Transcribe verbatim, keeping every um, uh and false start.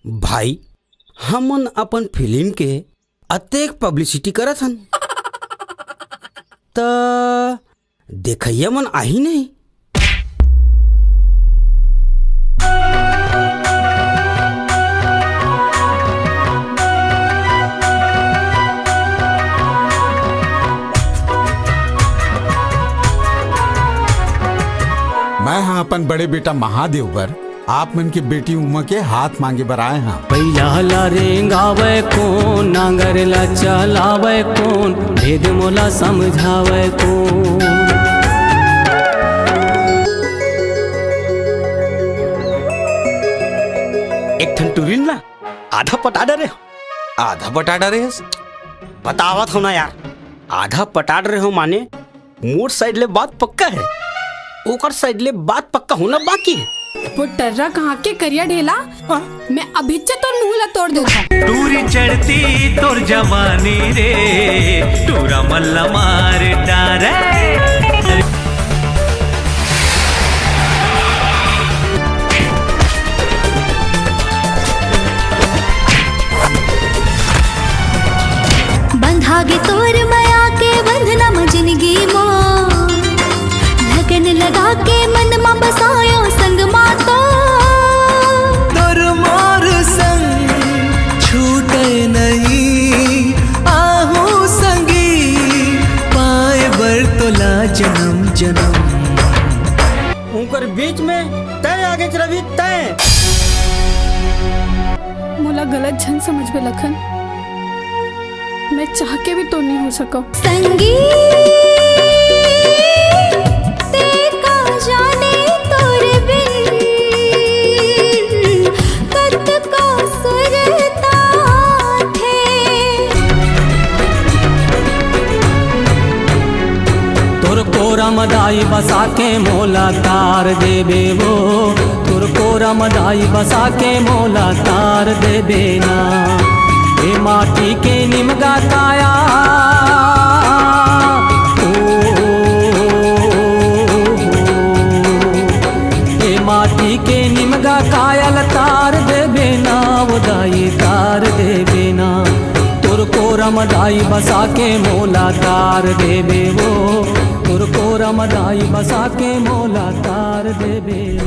भाई, हमन अपन फिल्म के अतेक पब्लिसिटी करत हन, त देखइया मन आही नहीं। मैं हा अपन बड़े बेटा महादेव बर आप मन के बेटी उमा के हाथ मांगे बर आए हां। बइला ला रेंगावय कोन, नांगर ला चलावय कोन, भेद मोला समझावय कोन। एक ठन टुरिन ला आधा पटा डरे हो। आधा पटा डरे हस? बतावत हो ना यार, आधा पटा डरे हो माने मोर साइड ले बात पक्का है, ओकर साइड ले बात पक्का होना बाकी है। वो टर्रा कहाँ के करिया ढेला? हाँ? मैं अभिच्चे तोर मुंह ला तोड़ देता। टूरी चढ़ती तोर जवानी रे, टूरा मल्ला मार डारे। बंधा गे तोर मया के बंधना म जिनगी मोर, लगन लगा के मन म बसायो संग मा तो। तोर मोर संग छूटे नहीं आहू संगी, पाए बर तोला जन्म जन्म। उनकर बीच में तय आगे रवि तय। मोला गलत झन समझबे लखन, मैं चाह के भी तो नहीं हो सकव। संगी ते का जाने तोर बिन कतको सुरता थे। तोर कोरा म दाई बसा के मोला तार देबे वो, तोर कोरा म दाई बसा के मोला तार देबे ना। ए माटी के निमगा काया, ओ, ए माटी के निमगा काया ल तार देबे ना, वो दाई तार देबे ना। तोर कोरा म दाई बसा के मोला तार देबे वो, तोर कोरा म दाई बसा के मोला तार देबे ना।